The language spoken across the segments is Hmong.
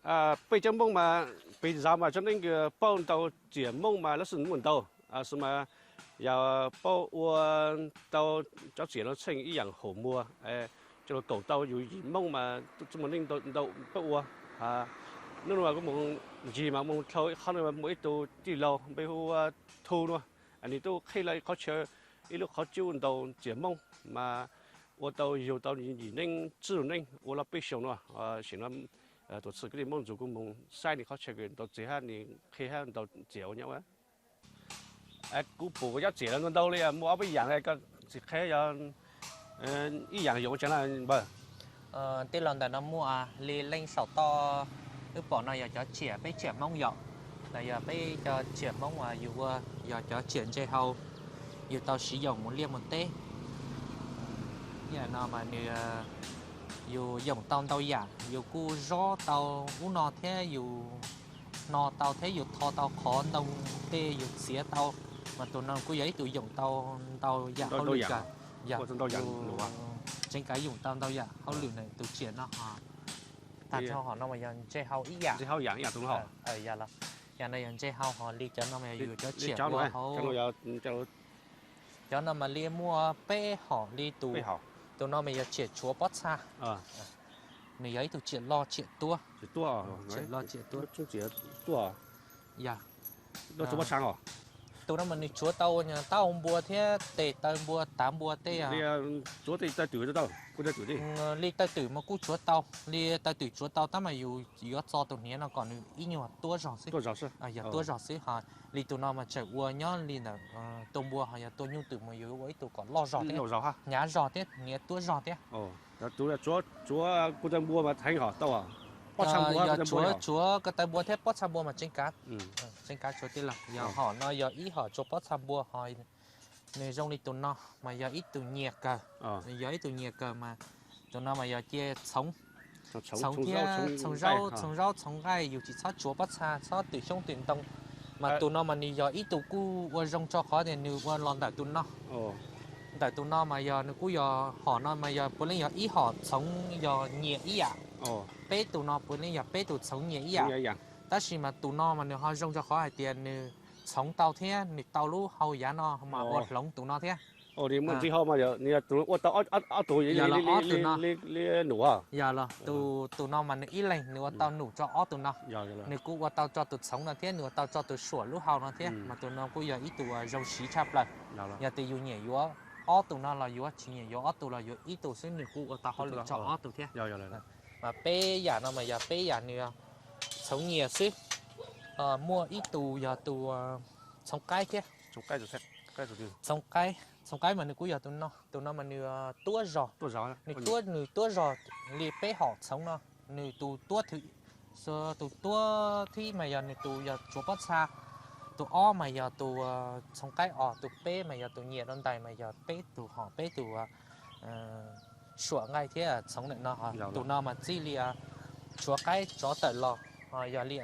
Peb cov Hmoob mas peb zov mas tsob neeb pauj ntau, tsiam Hmoob mas lab xwm muaj ntau, xwb mas yog pauj ua tau cov tsiam no txheej ib yaam hauv muag, coj lug kaum tau yus yim Hmoob mas txuj muaj neej ntau pauj ua. Nub nua kuv moog ncig mas moog dlhau ib qhov no muaj ib tug tij laug npe hu ua Thu nua, nwg tub qheb lug qhov chaw, ib lub qhov cub ntau tsiam Hmoob mas ua tau yug tau yim neej tsib lub neej ua lug peb xyoos nua. Sim no tuam txwv kwv tij Hmoob ntxuv kuv moog saib nwg qhov chaw kws ntau txiv hab nwg qheb hab ntau tsiam ua nyob. Kuv pum koj cov tsiam los ntau ntau li, muaj ob peb yaam, koj txiv qheb yog ib yaam yoov tsev na npawg? Tij laug, ntawm no muaj li leej saum toj wb pom no yog cov tsiam, peb tsiam Hmoob yom. Ntawm yog peb cov tsiam Hmoob uas yus ua yog cov tsiam ntsej hau, yus tau siv yoom mus liaj mus teb. Yam no mas nws yus yoom tau ntau yam, yus kuj zob tau ub no thiab, yus hno tau thiab, yus tho tau qhov ntoo tej yus txiav tau, mas tus no kuj yog ib tug yoom tau ntau yam hauj lwm kawg. Yog tseev kav yoom tau ntau yam hauj lwm na tus tsiam no. Tag nrho hom no mas yog ntsej hau ib yam. Yam no yog ntsej hau, ho li cov no mas yog yus cov tsiam ua hauv. Cov no mas li muaj peb hom li tus. Tus no mas yog tsiam tsuav pob txha. Nws yog ib tug tsiam loj tsiam tuab. Tsiam loj tsiam tuab. Yog. Tus no mas nws tsuav tau taub hau npua thiab tes taw npua tav npua tej. Li taw twm mas kuj tsuav tau, li taw twm tsuav tau tab mas yus yuav txo tus hniav no kom nws ib nyuag tuab zog xwb. Yog tuab zog xwb ho. Li tus no mas tseem ua nyob li ntawm tua npua ho yog tua nyuj twm mas yus ua ib tug kom loj zog thiab, hnyav zog thiab, hniav tuab zog thiab. Yog tsuav ko taw npua thiab pob txha npua mas tseev kav, tseev kav tsuav tij laug. Yog hom no yog ib hom tsuav pob txha npua ho nws zoo li tus no mas yog ib tug nyias kawg, yog ib tug nyias kawg mas tus no mas yog cia txhoov, txhoov thiab txhoov zaub, txhoov zaub txhoov nqaij, yus tsis txhob tsuav pob txha, txhob twm xyoob twm ntoo. Mas tus no mas nws yog ib tug kuj ua zoo tso qhov tias nws ua los ntawm tus no. Ntawm tus no mas yog nws kuj yog hom no mas yog puav leej yog ib hom txhoov yog nyias ib yam. Peb tus no puav leej yog peb tus txhoov nyias ib yam. Tab sis mas tus no mas nws ho zoo tso qhov hais tias nws txhoov tau thiab nws tau lub hau yav no mas ua hloov tus no thiab. Ua tau ob tug, yog los ob tug no. Yog los tus no mas nws ib leeg nws ua tau num tso ob tug no. Nws kuj ua tau tso tus txhoov no thiab nws ua tau tso tus suam lub hau no thiab, mas tus no kuj yog ib tug zoo siv tshaj plaws. Yog tias yus nyiam yuav ob tug no los yuav, tsis nyiam yuav ob tug los yuav ib tug xwb, nws kuj ua tau hauj lwm tso ob tug thiab. Mas peb yam no mas yog peb yam nws txhoov nyias xwb. Muaj ib tug yog tus txhoov qaib thiab. Txhoov qaib, txhoov qaib mas nws kuj yog tus no, tus no mas nws tuab zog, nws tuab, nws tuab zog li peb hom txhoov no. Nws tus tuab thib, tus tuab thib mas yog nws tus yog tsuav pob txha, tus ob mas yog tus txhoov qaib os, tus peb mas yog tus nyias rau ntais mas yog peb tus hom peb tus suam nqaij thiab txhoov ntawm no. Tus no mas txij li tshuav qaib tsov tawm los, yog li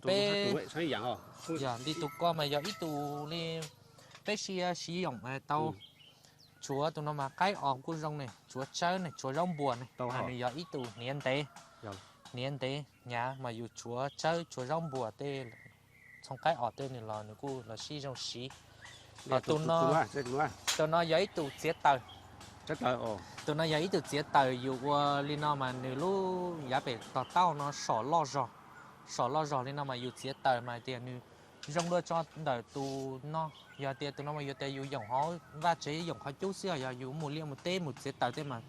peb, yog li tus ko mas yog ib tug li peb siv, siv yoom tau. Tshuav tus no mas qaib os kuj zoo ne, tshuav tsawb ne, tshuav zaub npuas ne, nws yog ib tug hniav ntev, hniav ntev hnyav mas yus tshuav tsawb tshuav zaub npuas tej, txhoov qaib os tej nws los nws kuj los sib zoo siv. Ho tus no, tus no yog ib tug txiav taws. Tus no yog ib tug txiav taws, yus ua li no mas nws lub yav pem tog taub no som loj zog, som loj zog li no mas yus txiav taws mas tias nws zoo dua tso ntawm tus no. Yog tias tus no mas yog tias yus yoom hauv vaj tsev yoom qhov cub xwb, yog yus mus liaj mus teb mus txiav taws tej mas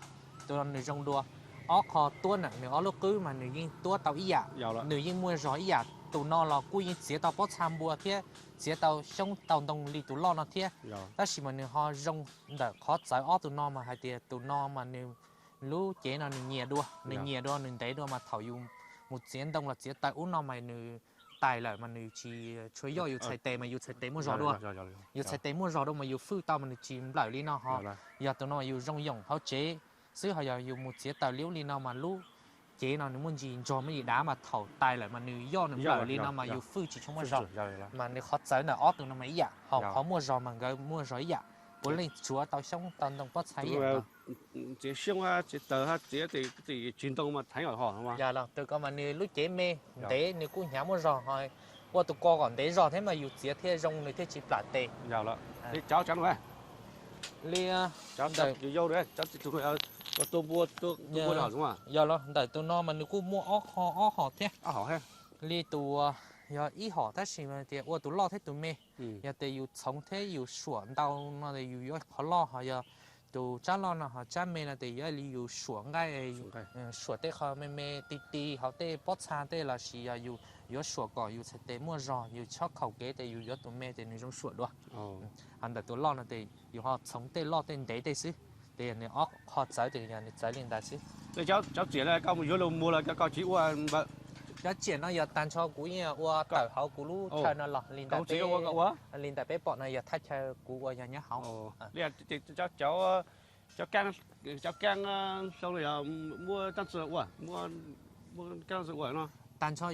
tus no nws zoo dua. Ob qho tuab na, nws ob lub qwb mas nws yeej tuab tau ib yam, nws yeej muaj zog ib yam. Tus no los kuj yeej txiav tau pob txha npua thiab txiav tau xyoob tau ntoo li tus loj no thiab. Tab sis mas nws ho zoo ntawm qhov txawv ob tug no mas hais tias tus no mas nws lub cev no nws nyias dua, nws nyias dua nws ntev dua mas thaum yus mus txiav ntoo los txiav taws ub no mas nws tais lawm mas nws tsis tshua yoj yus txhais tes mas yus txhais tes muaj zog dua. Yus txhais tes muaj zog dua mas yus fwj tau mas nws tsis nplawm li no ho. Yog tus no mas yus zoo yoom hauv tsev xwb, ho yog yus mus txiav taws liub li no mas lub cev no nws muaj ntsis ntsog muaj ntsis dav mas thaum tais lawm mas nws yoj nws nplawm li no mas yus fwj tsis tshua muaj zog. Mas nws qhov txawv ntawm ob tug no mas ib yam, ho qhov muaj zog mas nkawd muaj zog ib yam, puav leej tsuav tau xyoob tau ntoo pob txha ib yam. txiav xyoob hab txiav taws hab txiav tej tsis ntoo mas theev hom hom mas. Yog los tus ko mas nws lub cev me ntev nws kuj hnyav muaj zog ho, ua tus ko kom ntev zog thiab mas yus txiav thiaj zoo nws thiaj tsis plam tes. Yog los, cov cov no li, cov yau, cov tus tua npua, tua npua los. Yog los ntawm tus no mas nws kuj muaj ob qho ob hom thiab. Li tus yog ib hom tab sis tias ua tus loj thiab tus me. Yog tias yus txhoov thiab yus suam ntau no yus yuav qhov loj, ho yog tus tsab loj no ho tsab me no tes yuav li yus suam nqaij, suam tej qho me me ti ti hauv tej pob txha tej los sis yog yus yuav suam kom yus txhais tes muaj zog, yus chob khaum kev tes yus yuav tus me tes nws zoo suam dua. Ho ntawm tus loj no tes yus ho txhoov tej loj tej ntev tej xwb. Tes yog nws ob qho txawv tes yog nws txawv li ntawd xwb. Cov txiam koj mus yuav los muag los koj tsis ua npawm? Cov tsiam no yog tag nrho kuv yeej ua tawm hauv kuv lub chaw no los li ntawm peb pom no yog thaj chaw kuv ua yog nyob hauv. Cov kaab hlau no yog muab taab txi ua, muab kaab txi ua no. Tag nrho,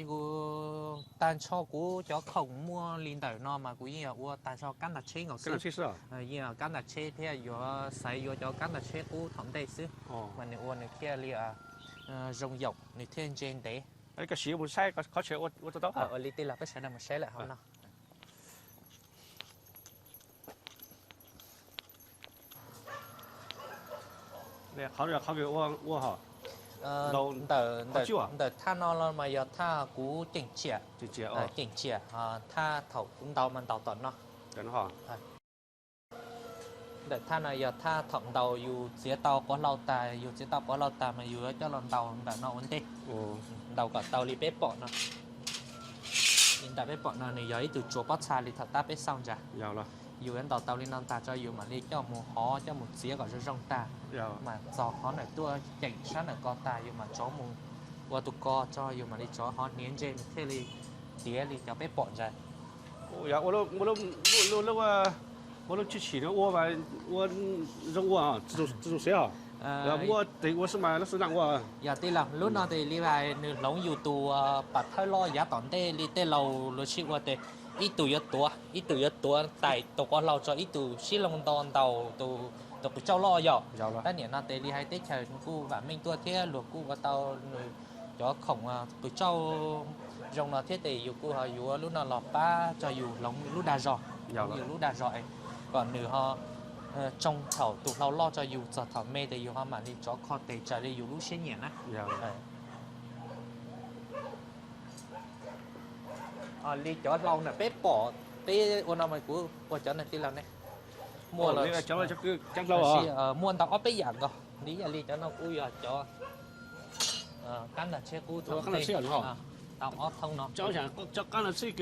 tag nrho kuv cov khoom muaj li ntawm no mas kuv yeej yog ua tag nrho kab ntag tsheb nkaus xwb. Yeej kab ntag tsheb thiab yuav xaiv yuav cov kab ntag tsheb qub thaum ntej xwb, mas nws ua nws thiaj li zoo yaum nws thiaj ntse ntev. Koj sim mus saib qhov tsev ua tau tau. Li tej los peb sawv daws mus saib lawm hauv no. Qhov ua ho ntawm thaj no los mas yog thaj kuv ceem tsiam, ceem tsiam, thaj thaum kuv ntaus mas ntaus tom no. Ntawm thaj no yog thaj thaum ntaus yus txiav tau quav hlau tas, yus txiav tau quav hlau tas mas yus yuav coj los ntaus ntawm no ua ntej, ntaus kom tau li peb pom no. Li ntawm peb pom no nws yog ib tug tsuav pob txha li thaum tab peb xauj ntsa. Yus yuav ntaus tau li no tag tso yus mam li coj mus hov coj mus txiav kom zoo zoo tag, mas txog qhov ntawm tuaj ceem sab ntawm ko tag yus mam tsov mus ua tus ko tso yus mam li tsov hov hniav ntse nws thiaj li tiav li cov peb pom ntsa. Muab lub tshwj chim no ua, ua zoo ua, tsis zoo xev os. Muab tes ua xwb mas lab xwb na ua. Yog tij laug, lub no tes li hais nws hloov yus tus pam thawj loj yav tom ntej li tej laus luag sib ua tes ib tug yuav tuav, ib tug yuav tuav tais tus quav hlau tso, ib tug sib loo nto ntaus tus qws tsauj loj yom. Tab nim no tes li hais teb chaws kuj vam meej tuaj thiab luag kuj ua tau nws cov khoom qws tsauj zoo no thiab tes yus kuj ho yuav lub no los pab tso yus hloov lub dag zog, yus lub dag zog es kom nws ho tsoo thaum tus hlau loj tso yus txog thaum me tes yus ho mam li tsov kho tes raws li yus lub siab nyiam na. Li cov hlau ntawm peb pom peb ua no mas kuv ua cov no tij laug ne, muaj, muaj ntau ob peb yam nkaus li, yam li cov no kuj yog cov kab ntag tsheb qub tau ob thoob no. Cov kab ntag tsheb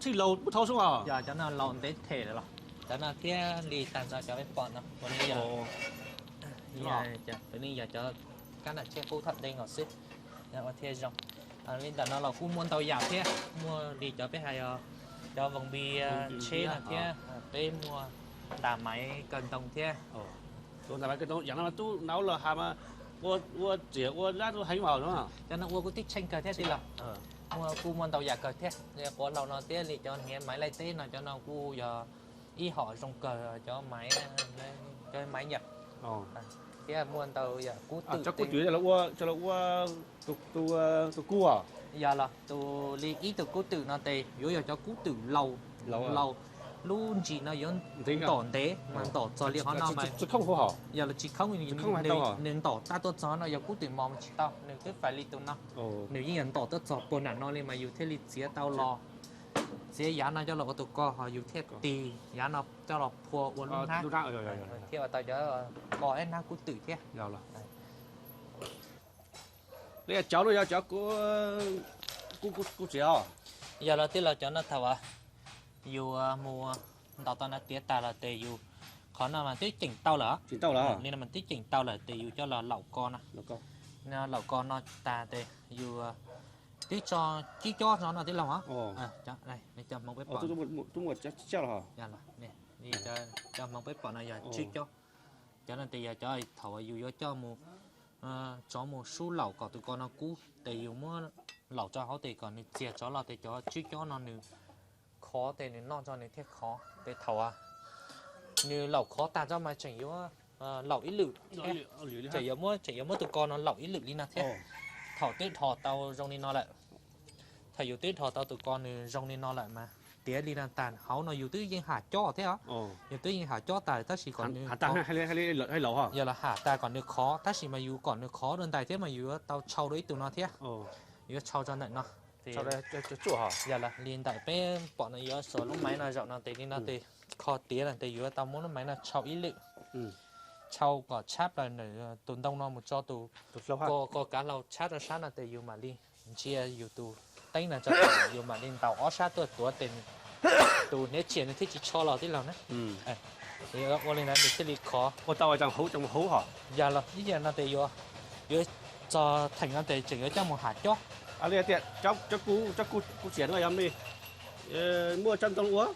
txhij laus muab thauj xwb os. Yog cov no laus ntev them lawm los cov no thiab li tag nrho cov peb pom no ua li yog, ua li yog cov kab ntag tsheb qub thaum ntej nkaus xwb. Ua thiaj zoo. Li ntawm no los kuj muaj ntau yam thiab, muaj li cov peb hais cov voos npi tsheb no thiab, peb muaj ntas maiv kaw ntoo thiab. Ntas maiv kaw ntoo yam no tub nau los has mas ua txiam ua lab tub heev os. Cov no ua kuj tib tsheej kawg thiab tij laug. Muaj kuj muaj ntau yam kawg thiab, quav hlau no thiab li cov hniav maiv laij teb no cov no kuj yog ib hom zoo kawg cov maiv, cov maiv nyam. Thiab muaj ntau yam kub twm, cov kub twm los ua, cov los ua tus kub os. Yog los tus li ib tug kub twm no tes yuav yog cov kub twm laus, laus, lub ntsis no yuav ntom ntev mas ntom txog li qhov no mas yog los tsis khoob, nws ntom tag tuaj txog no yog kub twm mos mas tsis tau, nws twb fais li tus no. Nws yeej yog ntom tuaj txog puag nram no li mas yus thiaj li txiav tau los, txiav yav no coj los ua tus ko ho yus thiaj tig yav no coj los phua ua lub hnab, thiaj ua tau cov ko ib hnab kub twm thiab. Li cov no yog cov kub txiav os. Yog los tij laug cov no thaum yus mus ntaus tau no tiav tas los tes yus, qhov no mas twb ceem tau lawm, li no mas twb ceem tau lawm tes yus coj los laum ko no. Laum ko no tas tes yus twb tso tsib cob no tij laug os. Cov hmoov peb pom, cov hmoov peb pom no yog tsib cob. Cov no tes yog cov thaum yus yuav coj mus, tsov mus sub laum kom tus ko no kub tes yus muab laum tso hauv tes kom nws txias tsov los tes cov tsib cob no nws khov tes nws noj tso nws thiaj khov tes thaum nws laum khov tag tso mas tseem yuav laum ib lwm thiab. Tseem yuav muab, tseem yuav muab tus ko no laum ib lwm li no thiab. Thaum twb dhos tau zoo li no lawm, thaum yus twb dhos tau tus ko nws zoo li no lawm mas tiav li no tag, hauv no yus twb yeej ham cob thiab os. Yus twb yeej ham cob tas tab sis kom nws, yog los ham tas kom nws khov, tab sis mas yus kom nws khov dua ntais thiab mas yus yuav tau tshau dua ib tug no thiab. Yuav tshau rau ntawm no. Yog li ntawm peb pom no yuav xuas lub maiv no zaum no tes li no tes kho tiav no tes yuav tau muab lub maiv no tshau ib lwm. Tshau kom tshab plaws nws tus ntoo no mus tso tus ko kav hlau tshab rau sab no tes yus mam li ntsia yus tus teeb no tso, yus mam li ntaus ob sab tuaj tuav tes tus hniav tsiam nws thiaj tsis tsho los tij laug na. Ua li ntawd nws thiaj li khov. Ua tau hauv, hauv hos. Yog los ib yam no tes yuav, yuav txog theem no tes tseem yuav coj mus ham cob. Tias cov kuv tsiam no yog me, muaj cov ntoo ua.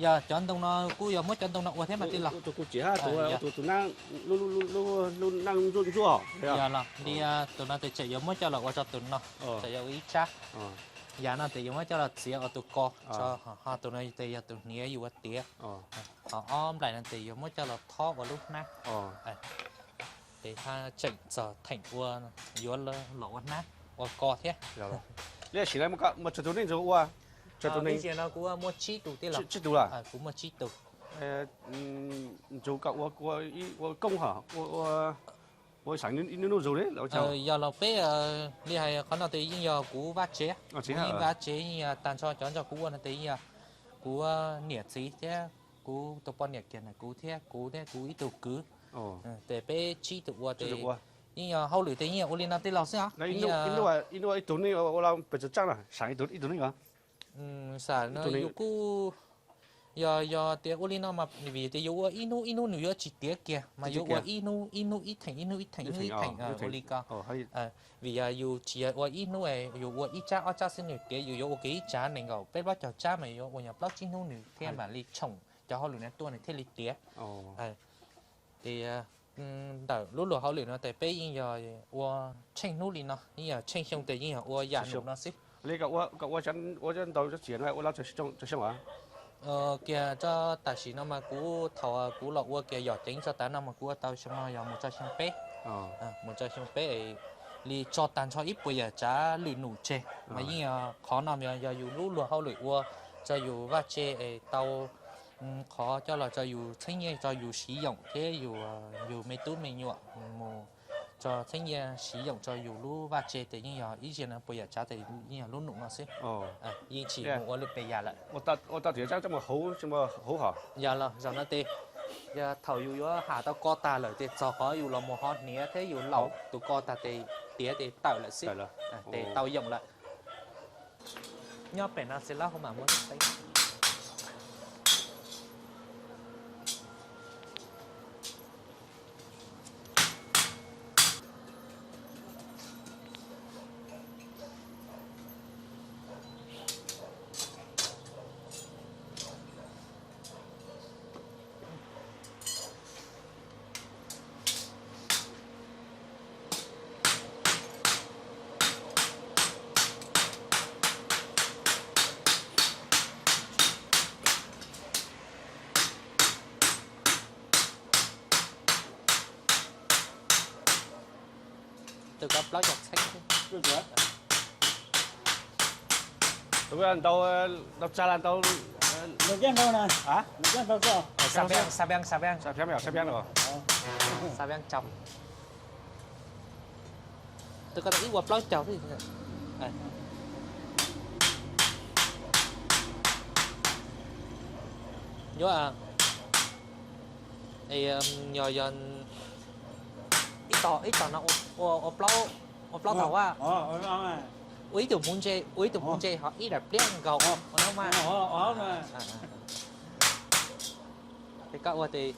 Yog cov ntoo no kuj yog muab cov ntoo no ua thiab mas tij laug. Tus kuv tsiam, tus nab, lub nab ntsuab ntsuab. Yog los li tus no tes tseem yuav muab coj los ua rau tus no, tseem yuav ua ib tsab. Yam no tes yuav muab coj los txiav ua tus ko, ho tus no tes yog tus hniav yus ua tiav. Ho ob nplaim no tes yuav muab coj los thob ua lub hnab. Tes tseem txog theem ua, yuav los ua hnab, ua ko thiab. Li sim no muaj tsawg tus neeg ua? Ib zaug no kuv muaj tsib tus tij laug. Tsib tus lawm? Kuv muaj tsib tus. Ntsug kom ua, ua koob hos, ua xeem ib hnub zus li? Yog los peb li hais qhov no tes yeej yog kuv vaj tsev, kuv yeej vaj tsev yeej yog tag nrho cov nrog kuv ua no tes yeej yog kuv niam txiv thiab kuv tus poj niam kiag ntawm kuv thiab kuv thiab kuv ib tug kwv. Tes peb tsib tus ua tes yeej yog hauj lwm tes yeej yog ua li no tij laug xwb os. Ib hnub ib tug neeg ua los pes tsawg tsaaj na, xeem ib tug neeg os? Xav no yus kuj yog, yog tias ua li no mas vim tias yus ua ib hnub ib hnub nws yuav tsis tiav kiag mas yuav ua ib hnub ib hnub ib theem ib hnub ib theem ib hnub ib theem ua li ko. Vim yog yus tsis yog ua ib hnub yus ua ib tsab ob tsab xwb nws tiav, yus yuav ua kiag ib tsab nees nkaum peb plaub caug tsab mas yuav ua nyuag plaub tsib hnub nws thiaj mam li tshoom cov hauj lwm no tuaj nws thiaj li tiav. Ces ntawm lub luag hauj lwm no tes peb yeej yog ua tsheej hnub li no, yeej yog tsheej xyoo tes yeej yog ua yam num no xwb. Li kom ua, ua ntau txiav no ua lab tsawg xyoo os? Kiag tso tam sim no mas kuv thaum kuv los ua kiag yom ceev tso tav no mas kuv ua tau xyoo no yog mus txog xyoo peb. Mus txog xyoo peb li tso tag nrho ib puas yam tsav lwm num tseg mas yeej yog qhov no yog yus lub luag hauj lwm ua rau yus vaj tse es tau qhov coj los rau yus txheeb nyiaj rau yus siv yoom thiab yus, yus me tub me nyuam mus rau txheeb nyiaj siv yoom rau yus lub vaj tse tes yeej yog ib zaug no puas yam tsav tes yeej yog lub num no xwb. Yeej tsis mus ua lwm pes yam lawm. Ua tau tiav tsab coj mus hauv, hauv hos? Yog los zaum no tes yog thaum yus yuav ham tau ko tag lawm tes txog qhov yus los mus ho hniav thiab yus laum tus ko tag tes tiav tes tawm lawm xwb, tes tau yoom lawm. Nyob pem no xwb lab hu mam muab teeb. Tus ko plaub caug txheeb xwb. Tus ntau, ntau tsag las ntau. Xav peeb, xav peeb, xav peeb. Xav peeb tsaus. Tus ko tau ib ua plaub caug xwb. Yuav, yog, yog ib tog, ib tog no ua, ua plaub, ua plaub tog a. Ua ib tug hmuv ntse, ua ib tug hmuv ntse ho ib daim pliab nkaus ua no mas. Ces koj ua tes,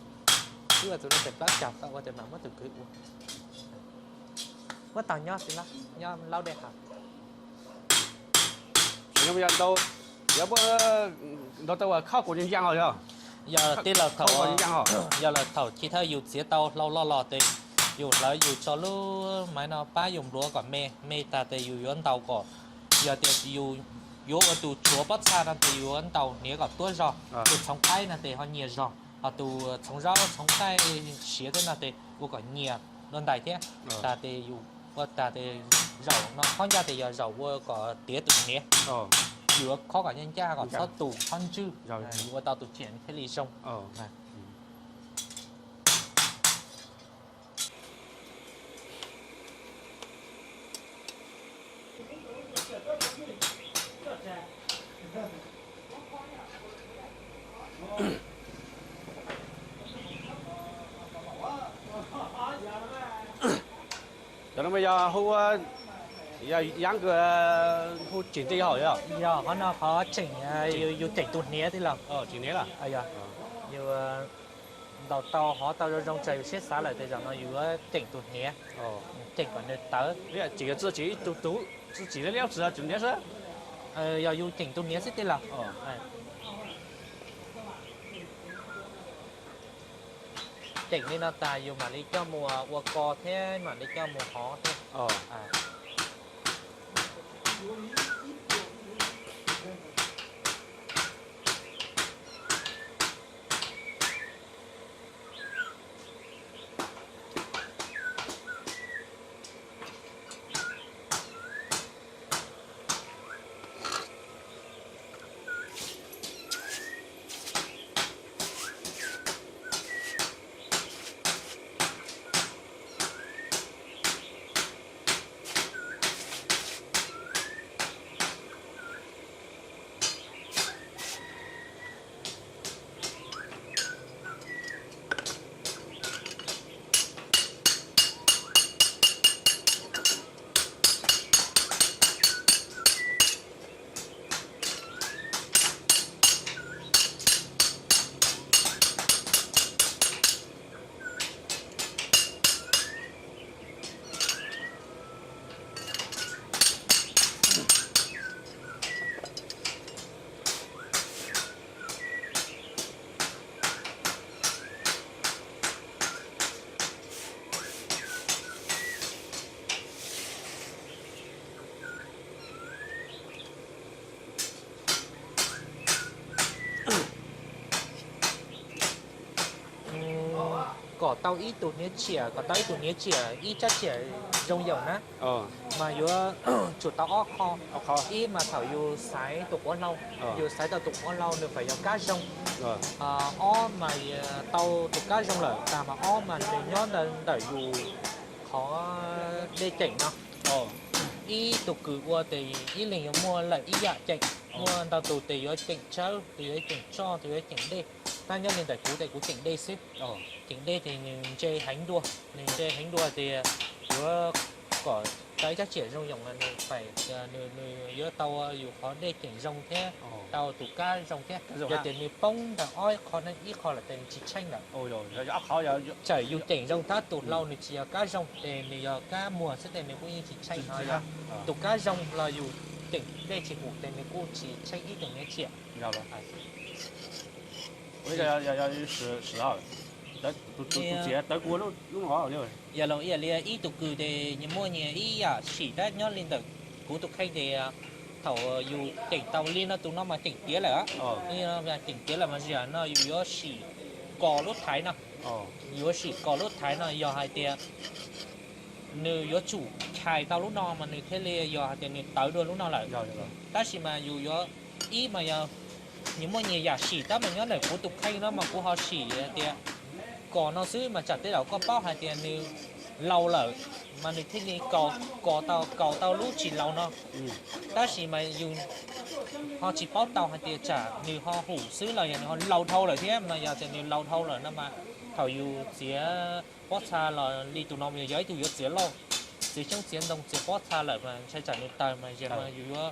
wb ua tus no tes plaub caug, koj ua tes mam muab tus kwv ua. Muab tau nyob xwb, nyob laub dej hav. Yog ntau, yog muaj ntau tau khauj kuv ntsia os yog. Yog tij laug thaum, yog lawm thaum chiv thawj yus txiav tau hlau loj los tes yus hlawv yus tso lub maiv no pab yus npluav kom me, me tag tes yus yuav ntaus kom, yog tias yus yuav ua tus tsuav pob txha no tes yus yuav ntaus hniav kom tuab zog, tus txhoov qaib no tes ho nyias zog. Tus txhoov zaub txhoov qaij siav tej no tes ua kom nyias dua ntais thiab. Tas tes yus ua tas tes zaum no qhov ncaj tes yog zaum ua kom tiav tus hniav. Yus ua qhov kom ncaj ncaj kom txhob tus qhov ntswj, yus ua tau tus tsiam thiaj li zoo. Cov no mas yog hu, yog yab kws hu tseem tej hom yog. Yog qhov no qhov tseem, yus tseem tus hniav thiab los. Yus ntaus tau hov tau zoo zoo tsam yus siab xav lawm tes zaum no yus yuav tseem tus hniav, tseem kom nws tawv. Tseem yog txi tseem ib tug tug, txi tseem liab liab tsis tus hniav xwb. Yog yus tseem tus hniav xwb tej los. Tseem li no tas yus mam li coj mus ua ko thiab mam li coj mus hov thiab. Kom tau ib tug hniav tsiam, kom tau ib tug hniav tsiam ib tsab tsiam zoo yaum na, mas yuav tsum tau ob qho. Ib mas thaum yus xaiv tus quav hlau, yus xaiv tau tus quav hlau nws feem yog kab zoo. Ob mas tau tus kab zoo lawm tas mas ob mas nws nyob ntawm yus qhov dej ceem no. Ib tug kws ua tes ib leeg yuav muaj lawm ib yam ceem, muaj ntau tus tes yuav ceem tsawb, tus yuav ceem tsoj, tus yuav ceem dej. Tab nyob li ntawm kuv tes kuv ceem dej xwb. Ceem dej tes nws ntse heev dua, nws ntse heev dua tias yuav kom tau ib tsab tsiam zoo yaum mas nws feem, nws yuav tau yus qhov dej ceem zoo thiab tau tus kab zoo thiab. Yog tias nws poob ntawm ob qho ib qho lawm tes nws tsis tsheej lawm. Txawm yus ceem zoo tab tus hlau nws tsis yog kab zoo tes nws yog kab muag xwb tes nws kuj yeej tsis tsheej no yog. Tus kab zoo los yus ceem dej tsis hum tes nws kuj tsis tsheej ib tug hniav tsiam. Yog li ib tug kws tes nyias muaj nyias ib yam sim tab nyob li ntawm kuv tus kheej tes thaum yus ceem tau li no tus no mas ceem tiav lawm, ceem tiav lawm mas zim no yus yuav sim kos lub thaiv no, yuav sim kos lub thaiv no yog hais tias nws yuav tsum chais tau lub no mas nws thiaj li yog hais tias nws tawv dua lub no lawm. Tab sis mas yus yuav, ib mas yog nyias muaj nyias yam sim tab mas nyob ntawm kuv tus kheej no mas kuv ho sim hais tias kos no xwb mas tsam tej zaum koj paub hais tias nws laus lawm mas nws thiaj li kos, kos tau, kos tau lub tsis laus no. Tab sis mas yus ho tsis paub tau hais tias tsam nws ho hum xwb los yog nws ho laus dhau lawm thiab no. Yog tias nws laus dhau lawm no mas thaum yus txiav pob txha los li tus no yog ib tug yuav txiav lauj, txiav xyoob txiav ntoo txiav pob txha lawm mas ntshai tsam nws tawg mas zim no yus yuav,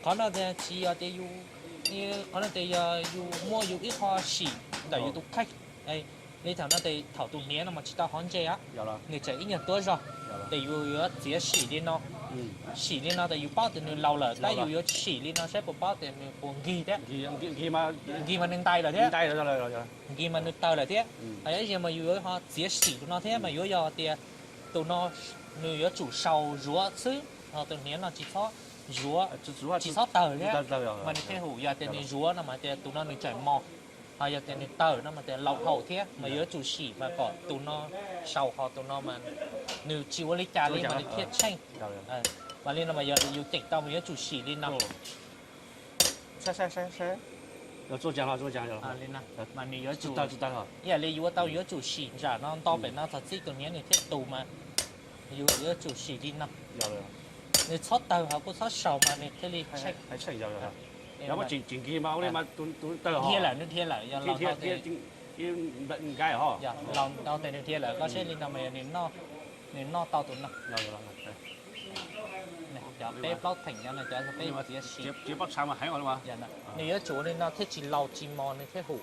qhov no tsis yog tias yus, qhov no tias yog yus muaj yus ib qho sim ntawm yus tus kheej. Li thaum no tes thaum tus hniav no mas tsis tau hov ntse, nws tseem ib nyuag tuab zog, tes yus yuav txiav sim li no, sim li no tes yus paub tias nws laus lawm tab yus yuav sim li no saib puas paub tias nws puas nkig thiab. Nkig mas nws ntais lawm thiab, nkig mas nws tawg lawm thiab. Ib zaug mas yus yuav ho txiav sim tus no thiab mas yuav yog tias tus no nws yuav tsum sau zuav xwb, tus hniav no tsis txhob zuav, tsis txhob tawg thiab mas nws thiaj hum. Yog tias nws zuav no mas tias tus no nws tseem mos, Ho yog tias nws tawg no mas tias laus haum thiab mas yuav tsum sim mas kom tus no sau ho tus no mas nws tsis ua li cas li mas nws thiaj tsheej. Mas li no mas yog yus ceem tau mas yuav tsum sim li no. Mas nws yuav tsum, ib yam li yus ua tau yuav tsum sim ntsam no nto pem no txog txij tus niav nws thiaj tus mas yus yuav tsum sim li no. Nws txhob tawg ho kuj txhob sau mas nws thiaj li tsheej. Dhia lawm, nws dhia lawm, yog laus ntau tes nws dhia lawm, koj saib li no mas yog nws noj tau tus no. Cov peb plaub theem no cov peb txiav si. Nws yuav tsum li no thiaj tsis laus tsis mos nws thiaj hum.